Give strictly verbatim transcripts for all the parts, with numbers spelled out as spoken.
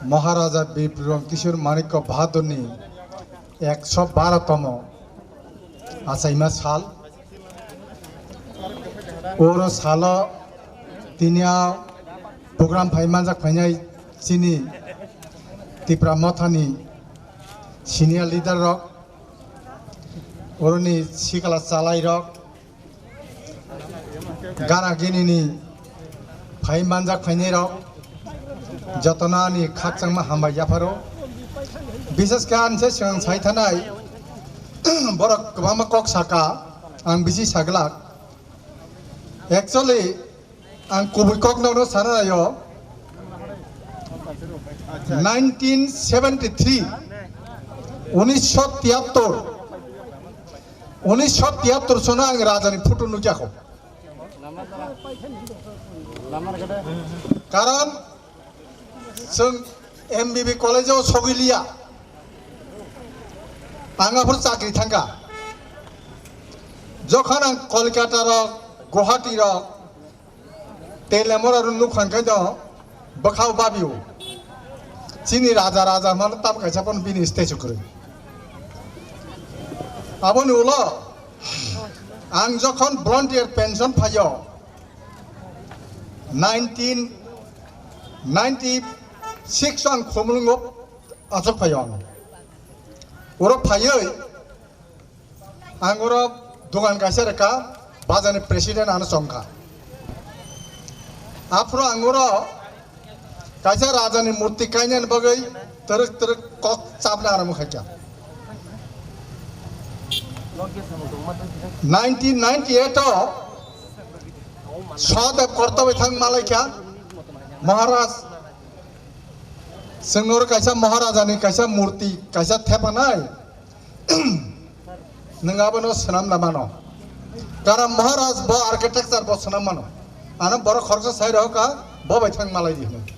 Maharaja Bir Bikram Kishore Manikya Bahadurni ekso baro tomo achaima sal. Oro salo tini a program phai manjak phainai chini Tipra Mothani senior leader rok, oroni sikla chalai rok, gana gini ni phai manjak phainai rok, jotono ani khakchangma hambai yapharo. Bishesh khe ang se swng sai thanai, borok kwbangma kok saka, ang bisi saglak. Actually, ang kubui kok no sana yo. Nineteen seventy three, unisho tiyattor, unisho tiyattor sono ang raja ni photo nukya kho. Karon chwng M B B college o sogwi liya. Ang aphuru chakri thangkha. Jokhon ang Kolkata rok, Guwahati rok, Telemura rok nukha khe no bwkhao babio. Chini raja raja hwnmano tam kaisa phano bini statue kwrwi. Aboni ulo ang jokhon volunteer pension phaio, nineteen ninety six o ang Khumulwngo achuk phaio ang. Oro phaiwi ang oro dogan kaisa rwkha, bajani president ano chongkha. Aphuru ang oro kaisa rajani murti kainani bagwi twrwk twrwk kok chapna arambo khaikha. Nineteen ninety eight o Sahadev Korta bai thang malaikha, Maharaj, chwng oro kaisa Maharajani kaisa murti kaisa thepanai. Nwng abono swnam na mano. Karon Maharaj bo architecture bo swnam mano. Ano borok khoroksa sai rohorkha, bo bai thang malai di hwnwi.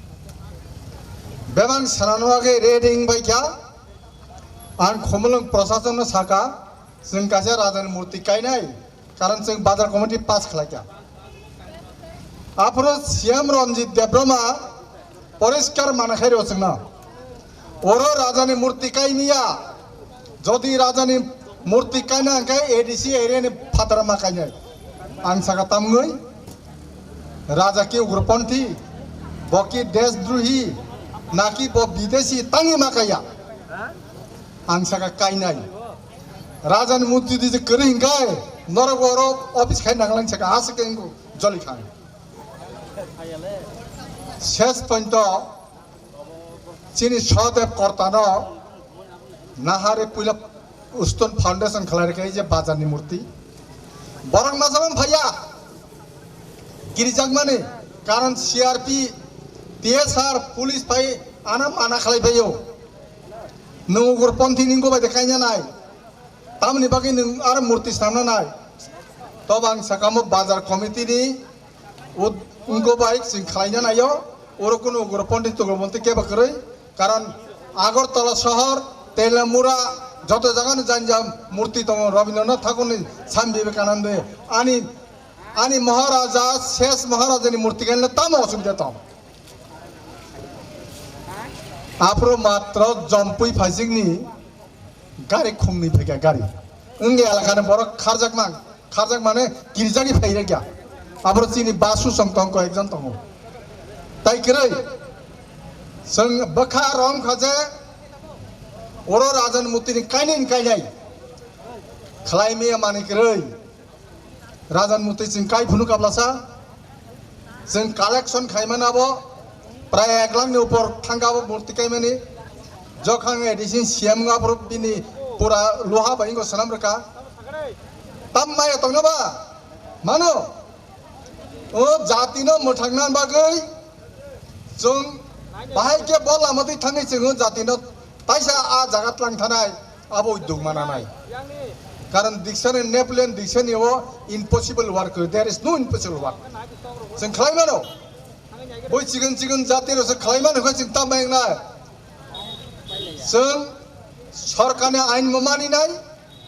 Bebak swnamno bagwi ready wng bai kha. Ang Khumulwng prosason no saka, chwng kaisa rajani murti kainai, karon chwng bazar committee pass khlai kha. Aphuru C M Ranjit Debbarma poriskar mana khai rw chwngno. Oro rajani murti kaimiya, jodi rajani murti kaina hwnkhe A D C area ni phatara ma kainai. Ang saka tamgwi, raja ki ugroponthi, bo ki deshdrohi, naki bo bidesi tangi ma kaiya. Ang saka kainai. Rajani murti di je kwrwi hwnkhe, norok oro office khai nanglang saka, aswk wngkha joli kha. Ses ponto chini Sahadev Kortano nahari puila stone foundation khlai rwkha, ei je bazarni murti. Borok ma jabon phaiya. Girijakmani, karon C R P, T S R, police phai ano mana khlai phaio. Nwng ugroponthi ni wngkha bai de kaina nai. Tamni bagwi nwng aro murti swnamna nai. Tobo ang sakamo bazar committee ni ud-, wngkha bai chwng khlaina naio. Oro kunu ugroponthi tugroponthi kebo kwrwi. Karon Agartala sohor, Telemura, joto jagano janja murti tongo. Rabindranath Thakurni, Swami Vivekananda, ani, ani Maharaja, ses Maharajani murti kainle tamo osubida tong? Aphuru matro jompui phaijikni gari khungni phaikha gari. Wngya elakani borok kharjakma, kharjakmani kirijagwi phairekya. Aphuru chini basu song tongko ekjon tongo. Tai kwrwi chwng bwkha romkha je oro rajan murtini kainwi kainai khlai maya manwi kwrwi. Rajan murti chwng kai phunuk kablasa. Chwng collection khaimani abo prai ek lakh ni upor thangkha abo murti kaimani. Jokhang A D C C M wngkha aphuru bini pura luha bai wngkha swnam rwkha. Tam maya tongna ba? Mano. O jati no mwthangna bagwi chwng bahai khe bo lama twi thangwi chwng o jati no taisa a jaga tlang thanai. Abo uddog mananai. Karon dictionary, Napoleon dictionary o impossible work, there is no impossible work. Chwng khlai mano. Boi chikon chikon jati rok se khlai mano khe chwng tam bai nai. Chwng sorkarni ain bo mani nai,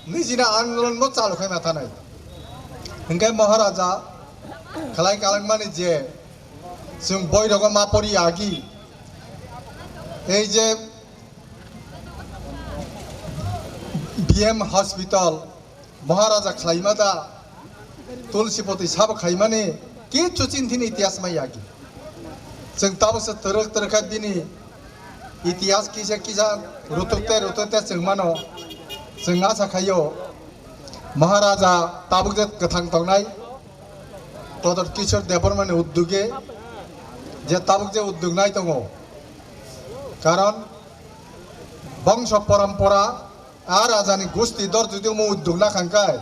nijini andolon bo chalu khai ma thanai. Hingke Maharaja khlai kalangmani je chwng boirogo ma pori agi. Ei je B M hospital Maharaja khlaima da, Tulsipoti sabo khaimani kichu chinthini itihas mai yagi. Chwng tabukse twrwk twrwkha bini itihas kisa kisa rutukte rutukte chwng mano. Chwng acha khaio Maharaja tabuk je kwthang tongnai Todor Kishore Debbarmani udduge je tabuk je udduk nai tongo, karon bongso parampara a rajani gusti dor judi omo udduk na khangkai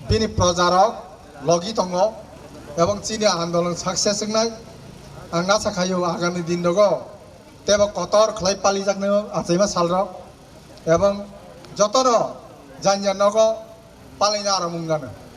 bini projarok logi tongo ebong chini andolon success wngnai. Ang acha khaio agami din rogo tebo kotor khlai palijaknai o achaima salrok ebong jotono janja nogo palaina aro mung gana.